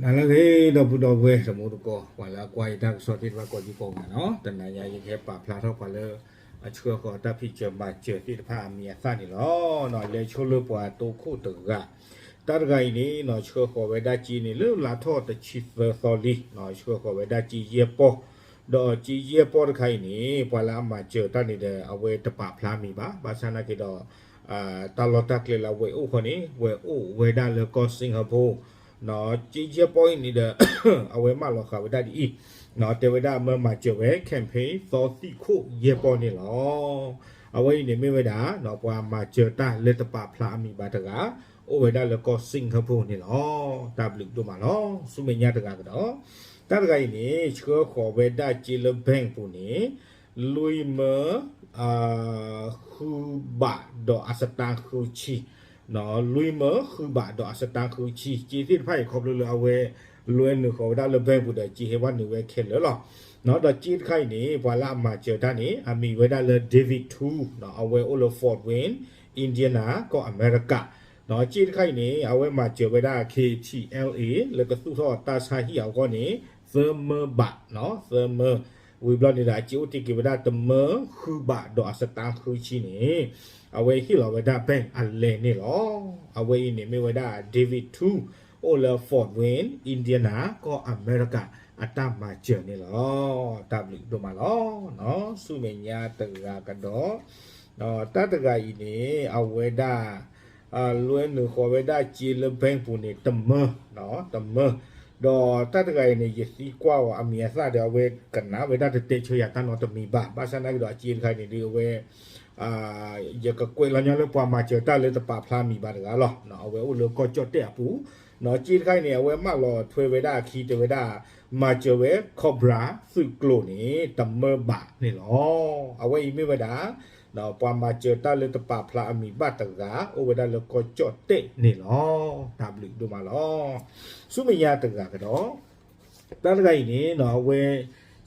နၤလၢအဂ့ၤ ဒီပုၢ်ဒီဝဲၢ်တံၤသကိး ပှၤလၢအကွၢ်ယတၢ်ကစီၣ်သ့ၣ်တဖၣ်ကိးဒံကိးဂၤနီၤ, တနၤညါယကဟဲပာ်ဖျါထီၣ်ပှၤလၢ အဆှၢဃီၤတၢ်ဖံးစၢၤမၤစၢၤသ့ၣ်တဖၣ်အမံၤအသၣ်န့ၣ်လီၤ. လဲၤဆိလၢပှၤတိခိၣ်တဂၤ, တၢ်တဂၤအံၤန့ၣ် ဆှၢဃီၤဝဲဒၣ်စ့န့ၣ်လၢလါထီၣ်တဆံသၢသီလံ, ဆှၢဃီၤဝဲဒၣ်စ့ယဲၢ်ပီၢ်, ဒီးစ့ယဲၢ်ပီၢ်တခါအံၤန့ၣ် ပှၤလၢအမၤစၢၤတၢ်န့ၣ်ဒီး အဝဲတပာ်ဖျါမံၤဘၣ်, ဘၣ်ဆၣ်နာ်က့ဒီး တၢ်လီၢ်တၢ်ကျဲလၢအဝဲအိၣ်ဃီန့ၣ် ဝဲအိၣ်ဝဲဒၣ်လၢကီၢ် Singapore, စ့ယဲၢ်ပီၢ်အံၤန့ၣ်ဒီး အဝဲမၢလီၤဃာ်ဝဲဒၣ်ဒ်အံၤ, တဲဝဲဒၣ်မၢမၤစၢၤဝဲ campaign သီသံၣ်ခိၣ်ယဲၢ်ပီၢ်န့ၣ်လီၤ. အဝဲအံၤန့ၣ်မ့ၢ်ဝဲဒၣ် ပှၤမၤစၢၤတၢ်လၢတပာ်ဖျါအမံၤဘၣ်တဂၤ အိၣ်ဝဲဒၣ်လၢကီၢ် Singapore န့ၣ်လီၤ. တၢ်ဘျုးဒိၣ်မးလီၤ. ဆူမဲာ်ညါတဂၤကဒီး တၢ်တဂၤအံၤန့ၣ် ဆှၢဃီၤဝဲဒၣ်စ့လၢ bank ပူၤန့ၣ် လွံၢ်မၢ ဃုဘးဒီးအစတါဃုဆံ, လွံၢ်မၢဃုဘးဒီးအစတါဃုဆံ, စ့သ့ၣ်တဖၣ်အံၤခီဖျိလၢအဝဲ လွဲနုာ်ဃီၤဝဲဒၣ်လၢ bank ပူၤဒီး စ့ဟဲဝဲနုာ်ဝဲခဲလၢာ်လီၤ. ဒီးစ့တခါအံၤန့ၣ် ပှၤလၢအမၤစၢၤတၢ်န့ၣ် အမံၤဝဲဒၣ်လၢ David Tu, အဝဲအိၣ်လၢ Fort Wayne, Indiana ကီၢ်အမဲရကၤ, စ့တခါအံၤန့ၣ် အဝဲမၤစၢၤဝဲဒၣ် K T L A လၢကသူၣ်ထီၣ်တၢ်ဆါဟံၣ်အဂီၢ်န့ၣ် သၢမၢဘး, သၢမၢ, ဝံၤဘျီန့ၣ်ဒီး အစ့အိၣ်တ့ၢ်က့ၤဝဲဒၣ်တမၢဃုဘးဒီးအစတါဃုဆံန့ၣ် အဝဲဟ့ၣ်လီၤဝဲဒၣ် bank အလဲန့ၣ်လီၤ. အဝဲအံၤန့ၣ်မ့ၢ်ဝဲဒၣ် David Tu အိၣ်လၢ Fort Wayne, Indiana ကီၢ်အမဲရကၤ အတၢ်မၤစၢၤန့ၣ်လီၤ. တၢ်ဘျုးဒိၣ်မးလီၤ. ဆူမဲာ်ညါတဂၤကဒီး တၢ်တဂၤအံၤန့ၣ် အဝဲဒၣ် လွဲနုာ်ဃီၤဝဲဒၣ်စ့လၢ bank ပူၤန့ၣ် တမၢ, တမၢ, ဒီးတၢ်တဂၤအံၤန့ၣ် ယသံကွၢ်အီၤအမံၤအသၣ်ဒီး အဝဲကနၣ်ဝဲဒၣ်တတဲဆၢယၤတၢ်နီတမံၤဘၣ်, ဘၣ်ဆၣ်နာ်က့ဒီး အစ့တခါအံၤန့ၣ်ဒုး အဝဲ ယကကွဲးလီၤညီလၢပှၤမၤစၢၤတၢ်လၢတပာ်ဖျါမံၤဘၣ်တဂၤလီၤ. အဝဲအိၣ်လၢကီၢ်ကၠီၣ်တဲၣ်အပူၤ, စ့တခါအံၤန့ၣ် အဝဲမၢလီၤထွဲဝဲဒၣ်အခံတဲဝဲဒၣ် မၤစၢၤဝဲ Cobra သုးကျိၤန့ၣ် တမၢဘးန့ၣ်လီၤ. အဝဲအံၤမ့ၢ်ဝဲဒၣ် ပှၤမၤစၢၤတၢ်လၢတပာ်ဖျါအမံၤဘၣ်တဂၤ အိၣ်ဝဲဒၣ်လၢကီၢ်ကၠီၣ်တဲၣ်န့ၣ်လီၤ. တၢ်ဘျုးဒိၣ်မးလီၤ. ဆူမဲာ်ညါတဂၤကဒီး တၢ်တဂၤအံၤန့ၣ် အဝဲ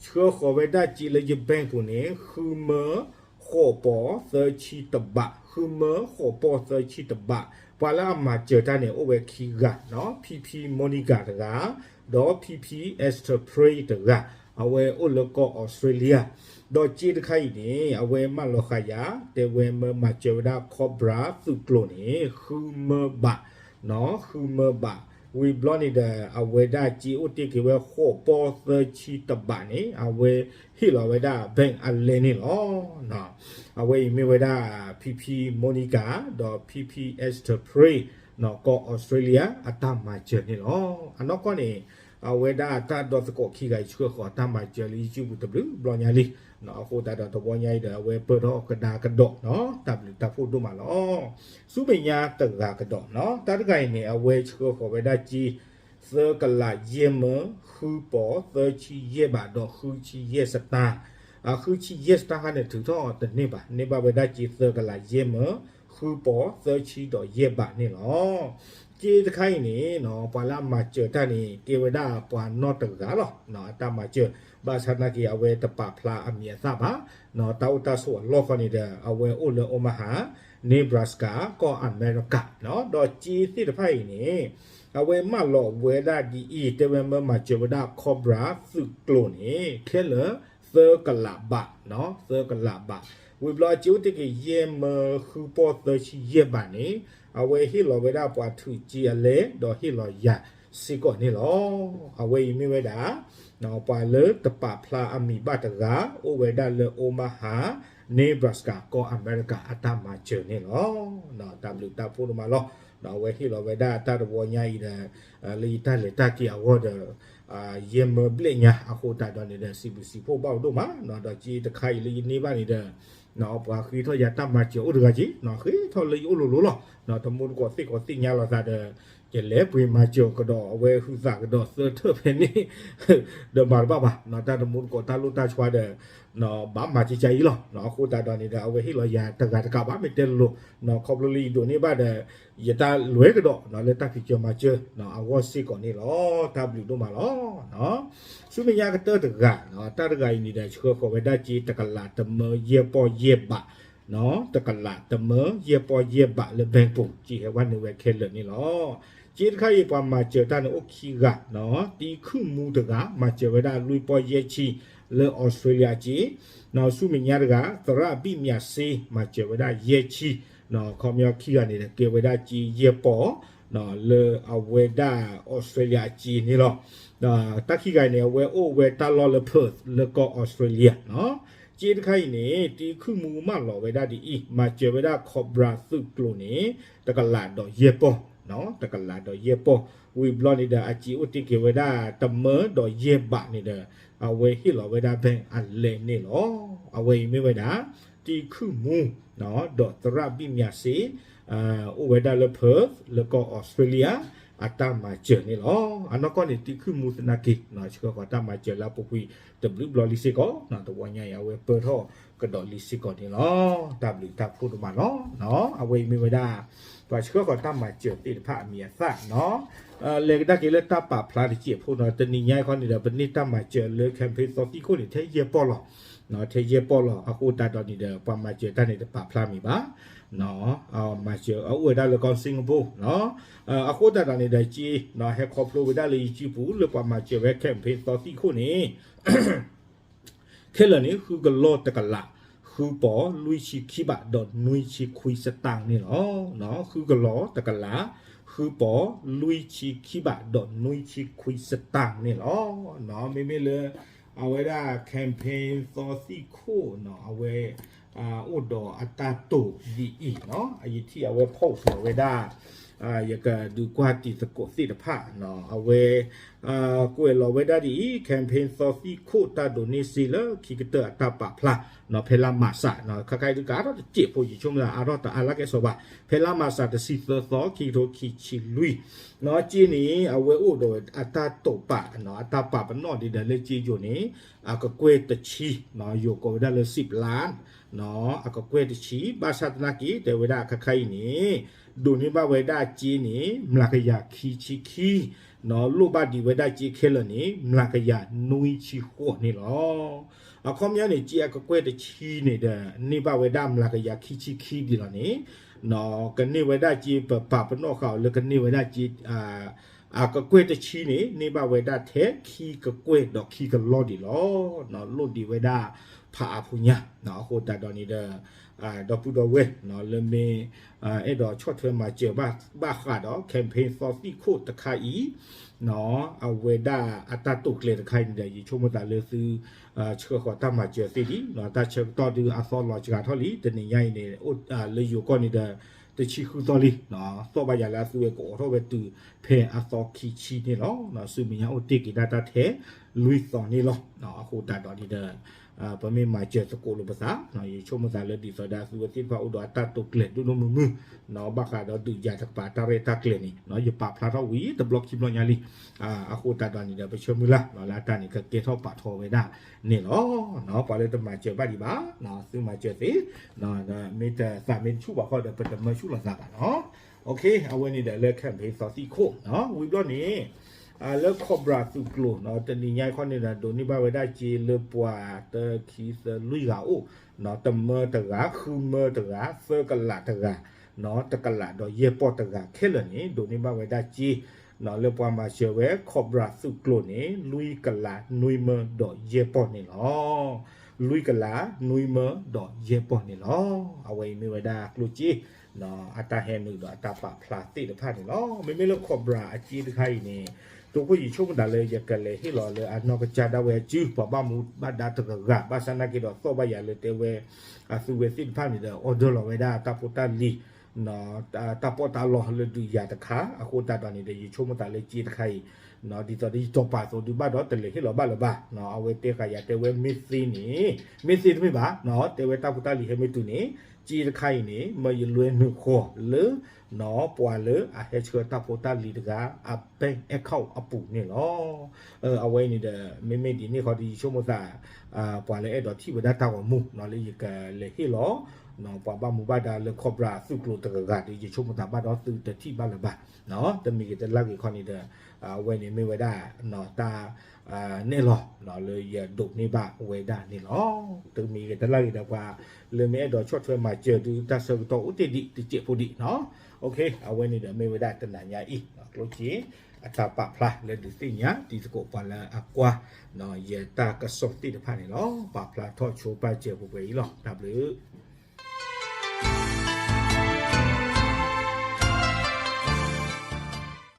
ဆှၢဃီၤဝဲဒၣ်စ့လၢ ယ bank ပူၤန့ၣ် ဃုမၢဃိးပီၢ်သၢဆံတဘး, ဃုမၢဃိးပီၢ်သၢဆံတဘး, ပှၤလၢအမၤစၢၤတၢ်န့ၣ် အိၣ်ဝဲခံဂၤနီၤ, ဖံဖံ Monica တဂၤ, ဒီးဖံဖံ Esther Prey တဂၤ, အဝဲအိၣ်လၢကီၢ်အီစထြ့လယါ, ဒီးစ့တခါအံၤန့ၣ် အဝဲမၢလီၤဃာ်ယၤ တဲဝဲမၢမၤစၢၤဝဲဒၣ် Cobra သုးကျိၤန့ၣ် ဃုမၢဘး နီၤ, ဃုမၢဘး, ဝံၤဘျီန့ၣ်ဒီး အဝဲဒၣ်စ့အိၣ်တ့ၢ်က့ၤဝဲဃိးပီၢ်သၢဆံတဘးန့ၣ် အဝဲဟ့ၣ်လီၤဝဲဒၣ် bank အလဲန့ၣ်လီၤ. အဝဲအံၤမ့ၢ်ဝဲဒၣ် ဖံဖံ Monica ဒီးဖံဖံ Esther Prey နီၤ, ကီၢ်အီစထြ့လယါ အတၢ်မၤစၢၤန့ၣ်လီၤ. အနီၢ်ကီၢ်န့ၣ် အဝဲဒၣ်တၢ်ဒီသကိးခံဂၤအံၤ ဆှၢဃီၤတၢ်မၤစၢၤလၢ YouTube ပူၤတဘျုးဘျီညါလံ. အဃိသတးဒီးတဝီညါအံၤဒီး အဝဲပၢၢ်ထီၣ်ကဒါကဒီးနီၤ, တၢ်ဘျုးတၢ်ဖှိၣ်ဒိၣ်မးလီၤ. ဆူမဲာ်ညါတဂၤကဒီးနီၤ, တၢ်တဂၤအံၤန့ၣ် အဝဲဆှၢဃီၤဝဲဒၣ်စ့ သၢကလးယဲၢ်မၢ ဃုပီၢ်သၢဆံယဲၢ်ဘးဒီးဃုဆံယဲၢ်စတၢ်, အဃုဆံယဲၢ်စတၢ်ခါန့ၣ် ထုးထီၣ်တန့ၢ်ဘၣ်, န့ၢ်ဘၣ်ဝဲဒၣ်စ့သၢကလးယဲၢ်မၢ ဃုပီၢ်သၢဆံဒီးယဲၢ်ဘးန့ၣ်လီၤ. စ့တခါအံၤန့ၣ်နီၤ, ပှၤလၢအမၤစၢၤတၢ်န့ၣ် ကဲဝဲဒၣ်ပှၤနီၢ်တဂၤလီၤ. အတၢ်မၤစၢၤ ဘၣ်ဆၣ်နာ်က့ အဝဲတပာ်ဖျါအမံၤအသၣ်ဘၣ်. တၢ်အိၣ်တၢ်ဆိးအလီၢ်ဃီန့ၣ်ဒီး အဝဲအိၣ်လၢ Omaha, Nebraska ကီၢ်အမဲရကၤ, ဒီးစ့သ့ၣ်တဖၣ်အံၤန့ၣ် အဝဲမၢလီၤဝဲဒၣ်ဒ်အံၤ, တဲဝဲမၢမၤစၢၤဝဲဒၣ် Cobra သုးကျိၤန့ၣ် ခဲလၢာ်သၢကလးဘး, သၢကလးဘး, ဝံၤဘျီအစ့အိၣ်တ့ၢ်က့ၤယဲၢ်မၢဃုပီၢ်သၢဆံယဲၢ်ဘးန့ၣ် အဝဲဟ့ၣ်လီၤဝဲဒၣ်ပှၤထုးစ့အလဲ ဒီးဟ့ၣ်လီၤယၤစ့ၢ်ကီးန့ၣ်လီၤ. အဝဲအံၤမ့ၢ်ဝဲဒၣ် ပှၤလၢတပာ်ဖျါအမံၤဘၣ်တဂၤ အိၣ်ဝဲဒၣ်လၢ Omaha, Nebraska ကီၢ်အမဲရကၤ အတၢ်မၤစၢၤန့ၣ်လီၤ. တၢ်ဘျုးတၢ်ဖှိၣ်ဒိၣ်မးလီၤ. အဝဲဟ့ၣ်လီၤဝဲဒၣ်တၢ်တဝီညါအံၤဒီး လၢယတၢ်လဲၤတၢ်က့ၤအဂီၢ်ဒီး ယဲၢ်မၢဘျဲၣ်ညါအဃိသတးဒီးန့ၣ်ဒီး စံးဘျုးစံးဖှိၣ်ဘၣ်အီၤဒိၣ်မး, ဒီးစ့တခါအံၤလၢယန့ၢ်ဘၣ်န့ၣ်ဒီး ပှၤဃ့ထီၣ်ယၤတၢ်မၤစၢၤအိၣ်တဂၤက့ၤ, ဃ့ထီၣ်လၢယအိၣ်လိၤလိၤလီၤ. တမူတကိးသ့ၣ်ကီးသ့ၣ်ညါလီၤသးဒီး ယလဲၤပှ့ၤမၤစၢၤကဒီး အဝဲဟုသးကဒီးသၢထၢၣ်ဖဲန့ၣ် ဒီးမၤတဘၣ်ဘၣ်, တၢ်တမူတကိးတၢ်လိၣ်တၢ်ဆှါဒီး ဘၣ်မၤကကါအံၤလီၤ. အဃိသတးဒီးန့ၣ်ဒီး အဝဲဟ့ၣ်လီၤယၤတဂၤတကးဘၣ် မ့ၢ်တဲလိၤလိၤ, ခီဖျိလၢယဒိးန့ၢ်ဘၣ်ဒီး ယတၢ်လွဲကဒီးလၢတၢ်ဖံးစၢၤမၤစၢၤအဂီၢ်စ့ၢ်ကီးန့ၣ်လီၤ. တၢ်ဘျုးဒိၣ်မးလီၤ. ဆူမဲာ်ညါကတၢၢ်တဂၤ, တၢ်တဂၤအံၤန့ၣ်ဒီး ဆှၢဃီၤဝဲဒၣ်စ့တကလးတမၢယဲၢ်ပီၢ်ယဲၢ်ဘး, တကလးတမၢယဲၢ်ပီၢ်ယဲၢ်ဘးလၢ bank ပူၤ စ့ဟဲဝဲနုာ်ဝဲခဲလၢာ်န့ၣ်လီၤ. စ့တခါအံၤ ပှၤမၤစၢၤတၢ်န့ၣ်အိၣ်ခံဂၤ, တံခုၣ်မူတဂၤ မၤစၢၤဝဲဒၣ်လွံၢ်ပီၢ်ယဲၢ်ဆံ လၢအီစထြ့လယါစ့, ဆူမဲာ်ညါတဂၤ သရၣ်ဘံၣ်မၠးစ့ မၤစၢၤဝဲဒၣ်ယဲၢ်ဆံ, ခီပညီခံဂၤန့ၣ်ဒီး ကဲဝဲဒၣ်စ့ယဲၢ်ပီၢ် လၢအဝဲဒၣ်အီစထြ့လယါအစ့န့ၣ်လီၤ. တၢ်ခံဂၤန့ၣ် အဝဲအိၣ်ဝဲတၢ်လီၢ်လၢ Perth လၢကီၢ်အီစထြ့လယါ စ့တခါအံၤန့ၣ် တံခုၣ်မူမၢလီၤဝဲဒၣ်ဒ်အံၤ မၤစၢၤဝဲဒၣ် Cobra သုးကျိၤန့ၣ် တကလးဒီးယဲၢ်ပီၢ်, တကလးဒီးယဲၢ်ပီၢ်, ဝံၤဘျီန့ၣ်ဒီး အစ့အိၣ်တ့ၢ်က့ၤဝဲဒၣ် တမၢဒီးယဲၢ်ဘးန့ၣ်ဒီး အဝဲဟ့ၣ်လီၤဝဲဒၣ် bank အလဲန့ၣ်လီၤ. အဝဲအံၤမ့ၢ်ဝဲဒၣ် တံခုၣ်မူ ဒီးသရၣ်ဘံၣ်မၠးစ့ အိၣ်ဝဲဒၣ်လၢ Perth လၢကီၢ်အီစထြ့လယါ အတၢ်မၤစၢၤန့ၣ်လီၤ. အနီၢ်ကီၢ်န့ၣ် တံခုၣ်မူသနာ်က့ ဆှၢဃီၤတၢ်မၤစၢၤလၢအပူၤကွံာ်တဘျုးဘျီလံစ့ၢ်ကီး, တဝီညါအံၤ အဝဲပၢထီၣ်ကဒီးလံစ့ၢ်ကီးန့ၣ်လီၤ. တၢ်ဘျုးတၢ်ဖှိၣ်ဒိၣ်မးလီၤ. အဝဲအံၤမ့ၢ်ဝဲဒၣ် ပှၤဆှၢဃီၤတၢ်မၤစၢၤသ့ၣ်တဖၣ်အမံၤအသၣ်န့ၣ် လဲၤကဒါက့ၤလၢတၢ်ပာ်ဖျါတစဲးဖိန့ၣ် တနံၤညါအံၤခီန့ၣ်ဒီး ပန့ၢ်တၢ်မၤစၢၤလၢ campaign သီသံၣ်ခိၣ်န့ၣ် ထဲယဲၢ်ပီၢ်လီၤ. ထဲယဲၢ်ပီၢ်လီၤ. အဃိသတးဒီးန့ၣ်ဒီး ပှၤမၤစၢၤတၢ်န့ၣ်တပာ်ဖျါမံၤဘၣ်. မၤစၢၤအအိၣ်ဝဲဒၣ်လၢကီၢ် Singapore အဃိသတးဒီးန့ၣ်ဒီး စ့ ဟဲခီဖျိဝဲဒၣ်လၢယစုပူၤ လၢပှၤမၤစၢၤဝဲ campaign သီသံၣ်ခိၣ်န့ၣ် ခဲလၢာ်န့ၣ် ဃုကလီၢ်တကလး ဃုပီၢ်လွံၢ်ဆံခံဘးဒီးနွံဆံခွံစတၢၣ်န့ၣ်လီၤ. ဃုကလီၢ်တကလး ဃုပီၢ်လွံၢ်ဆံခံဘးဒီးနွံဆံခွံစတၢၣ်န့ၣ်လီၤ. မ့မ့ၢ်လၢ အဝဲဒၣ် campaign သီသံၣ်ခိၣ်န့ၣ် အဝဲ အိၣ်ဒီးအတၢ်တိာ်ဒ်အံၤ, အယထံၣ်အဝဲ post လီၤဝဲဒၣ် ယကဒုးကွၢ်တံၤသကိးသ့ၣ်တဖၣ်န့ၣ် အဝဲ ကွဲးလီၤဝဲဒၣ်ဒ်အံၤ campaign သီသံၣ်ခိၣ်တၢ်ဒိးန့ၢ်စ့လၢခံကတၢၢ်အတၢ်ပာ်ဖျါ ဖဲလါမၢ်ၡး ခါခါအံၤဒုးကအါထီၣ်တစဲးဖိ ယဆိကမိၣ်သးအါထီၣ်တအါလၢကဲစီၤဘၣ် ဖဲလါမၢ်ၡးတဆံသၢသီ ခံကထိခံဆံလွံၢ် စ့န့ၣ် အဝဲအိၣ်ဒီးအတၢ်တိာ်ပာ် အတၢ်ပာ်ပနီၣ်ဒ်ဒီးလၢစ့ယိာ်န့ၣ် အကကွဲၢ်တဆံ ယိာ်ကိးဝဲဒၣ်လၢ စံးပျၢ် အကကွဲၢ်တဆံ ဘၣ်ဆၣ်သနာ်က့ တဲဝဲဒၣ်ခါခါအံၤန့ၣ် ဒိးန့ၢ်ဘၣ်ဝဲဒၣ်စ့န့ၣ် မျးကယၤခံဆံခံ လိၣ်ဘၣ်ဒံးဝဲဒၣ်စ့ခဲလၢာ်န့ၣ် မျးကယၤနွံဆံဃိးန့ၣ်လီၤ. အခီပညီန့ၣ် စ့အကကွဲၢ်တဆံန့ၣ်ဒီး န့ၢ်ဘၣ်ဝဲဒၣ်မျးကယၤခံဆံခံဒံးလီၤန့ၣ် ကန့ၢ်ဝဲဒၣ်စ့ပပာ်ပနီၣ်ဃာ်အီၤလၢကန့ၢ်ဝဲဒၣ်စ့ အကကွဲၢ်တဆံန့ၣ် န့ၢ်ဘၣ်ဝဲဒၣ်ထဲခံကကွဲၢ်ဒီးခံကလီၢ်ဒံးလီၤ. လိၣ်ဒံးဝဲဒၣ်ဖးအါဖိညါ အဃိသတးဒီးန့ၣ်ဒီး ဒီပုၢ်ဒီဝဲၢ်လၢမ့ၢ် အဲၣ်ဒိးဆီၣ်ထွဲမၤစၢၤဘၣ်ဃးဒီး campaign သီသံၣ်ခိၣ်တခါအံၤ အဝဲဒၣ်အတၢ်တိာ်ကျဲၤတခါအံၤန့ၣ်ဒီး ယဆိကမိၣ်သးလၢသု ဆှၢဃီၤတၢ်မၤစၢၤသ့လံ. တၢ်ဆၢကတီၢ်ဒုးအသီလီၤစှၤထီၣ်လံ တနံၤညါအံၤန့ၣ် လၢယိၤကီၢ်န့ၣ်ဒီး တဆံဃုသီလံ. သီၣ်ဘၣ်ယၤလၢအသုဝဲကအိးထီၣ်ဝဲတုၤဖဲအသီခံဆံန့ၣ်လီၤ. ဆူမဲာ်ညါအိၣ်တ့ၢ်က့ၤဒၣ်တၢ်ထဲလွံၢ်သီန့ၣ်လီၤ. အဃိသတးဒီးန့ၣ်ဒီး ပမ့ၢ်မၤစၢၤသကိးလိာ်ပသး ယဆိကမိၣ်သးလၢဒ်သိးဒီးအသုဝဲသ့ၣ်တဖၣ်အိၣ်ဒီးအတၢ်တိာ်ကျဲၤဒိၣ်ဒိၣ်မုၢ်မုၢ် ဘၣ်ဃးဒီးဒုးယၤတကပၤတၢ်ရဲၣ်တၢ်ကျဲၤန့ၣ် ယပာ်ဖျါထီၣ်ဝံၤတဘျီခံဘျီညါလံ. အဃိသတးဒီးန့ၣ်ဒီး ပဆၢမုၢ်လၢ်လၢအတၢ်န့ၣ် ကကဲထီၣ်ပာ်ထီၣ်ဝဲဒၣ်န့ၣ်လီၤ. ပှၤလၢတမၤစၢၤဘၣ်ဒံးဘၣ် သုမၤစၢၤသ့ မ့ၢ်တသးမ့ၢ်တဆူၣ်ဘၣ်ဃီဒီး ပတမၢဆူၣ်လိာ်သးဘၣ်နီၤ. အဝဲန့ၣ်ဒီးလၢ campaign သီသံၣ်ခိၣ် ဝံၤဘျီန့ၣ် လၢ Cobra သုးကျိၤ တနံၤညါခီန့ၣ်ဒီး ဒိးန့ၢ်ဘၣ်ဝဲဒၣ်စ့လၢပှၤတခံသၢလွံၢ်ဂၤအိၣ် တမၢတဂၤ ဃုမၢတဂၤ သၢကလးတဂၤ တကလးဒီးယဲၢ်ပီၢ်တဂၤခဲလၢာ်န့ၣ် ဒိးန့ၢ်ဘၣ်ဝဲဒၣ်စ့ လၢပှၤမၤစၢၤဝဲ Cobra သုးကျိၤန့ၣ် လွံၢ်ကလးနွံမၢဒီးယဲၢ်ပီၢ်န့ၣ်လီၤ. လွံၢ်ကလးနွံမၢဒီးယဲၢ်ပီၢ်န့ၣ်လီၤ. အဝဲအံၤမ့ၢ်ဝဲဒၣ်ကျိၣ်စ့ အတၢ်ဟဲနုာ်ဒီးအတၢ်ပာ်ဖျါသ့ၣ်တဖၣ်န့ၣ်လီၤ. မ့မ့ၢ်လၢ Cobra အစ့တခါအံၤန့ၣ် တိခိၣ်ယဆိကမိၣ်သးလၢယကလဲၤဟ့ၣ်လီၤလၢအနီၢ်ကစၢ်ဒၣ်ဝဲအစု ပှၤဘၣ်မူဘၣ်ဒါတဂၤဂၤ ဘၣ်ဆၣ်သနာ်က့ဒီးသီၣ်ဘၣ်ယၤလၢတဲဝဲ အသုဝဲသ့ၣ်တဖၣ်န့ၣ်ဒီး order လီၤဝဲဒၣ်တၢ်ဖိတၢ်လံၤ တၢ်ပီးတၢ်လီလၢဒုးယၤတခါ အဃိသတးဒီးန့ၣ်ဒီး ယဆိကမိၣ်သးလၢစ့တခါအံၤ ဒ်သိးဒီးယတီၤပာ်သိးဒုးဘၣ်ဒီးတလဲၤဟ့ၣ်လီၤဘၣ်လၢၤဘၣ် အဝဲတဲဃာ်ယၤတဲဝဲမ့ၢ်သ့န့ၣ် မ့ၢ်သ့တမ့ၢ်ဘၣ် တဲဝဲတၢ်ဖိတၢ်လံၤဟဲမ့ၢ်တုၤန့ၣ် စ့တခါအံၤန့ၣ် မၢယလွဲနုာ်ဃီၤလၢ ပှၤလၢအဟဲဆှၢတၢ်ဖိတၢ်လံၤတဂၤ အ bank account အပူၤန့ၣ်လီၤ. အဝဲအံၤန့ၣ်ဒီး မ့မ့ၢ်ဒ်န့ၣ်ဃီဒီး ယဆိကမိၣ်သး ပှၤလၢအဲၣ်ဒိးထံၣ်ဝဲဒၣ်တၢ်ဂီၤမူ လၢယကလဲၤဟ့ၣ်လီၤ ပှၤဘၣ်မူဘၣ်ဒါလၢ Cobra သုးကျိၤတဂၤဂၤဒီး ယဆိကမိၣ်သးဘၣ်ဒီးသုတထံၣ်ဘၣ်လၢၤဘၣ်, တမံၤဂ့ၤတလါဂ့ၤခီန့ၣ်ဒီး အဝဲန့ၣ်မ့ၢ်ဝဲဒၣ် တၢ် နဲၣ်လီၤလၢယဒိးန့ၢ်ဘၣ်ဝဲဒၣ်န့ၣ်လီၤ. တမံၤဂ့ၤတလါဂ့ၤဒီး ပှၤလၢမ့ၢ်အဲၣ်ဒိးဆီၣ်ထွဲမၤစၢၤဒုး တၢ်ဆၢကတီၢ်အိၣ်တ့ၢ်ဒံးတစဲးဖိဒံးနီၤ. အဝဲန့ၣ်ဒီးမ့ၢ်ဝဲဒၣ်တနၤညါအံၤ ကျိၣ်စ့ အတၢ်ပာ်ဖျါလၢဒုးသ့ၣ်ညါတံၤသကိးပှၤလၢအကွၢ် ယတၢ်ကစီၣ်သ့ၣ်တဖၣ်န့ၣ်လီၤ. ပာ်ဖျါထီၣ်ဆိပာ်စၢၤပှဲၤပှဲၤအံၤလီၤ. တၢ်ဘျုး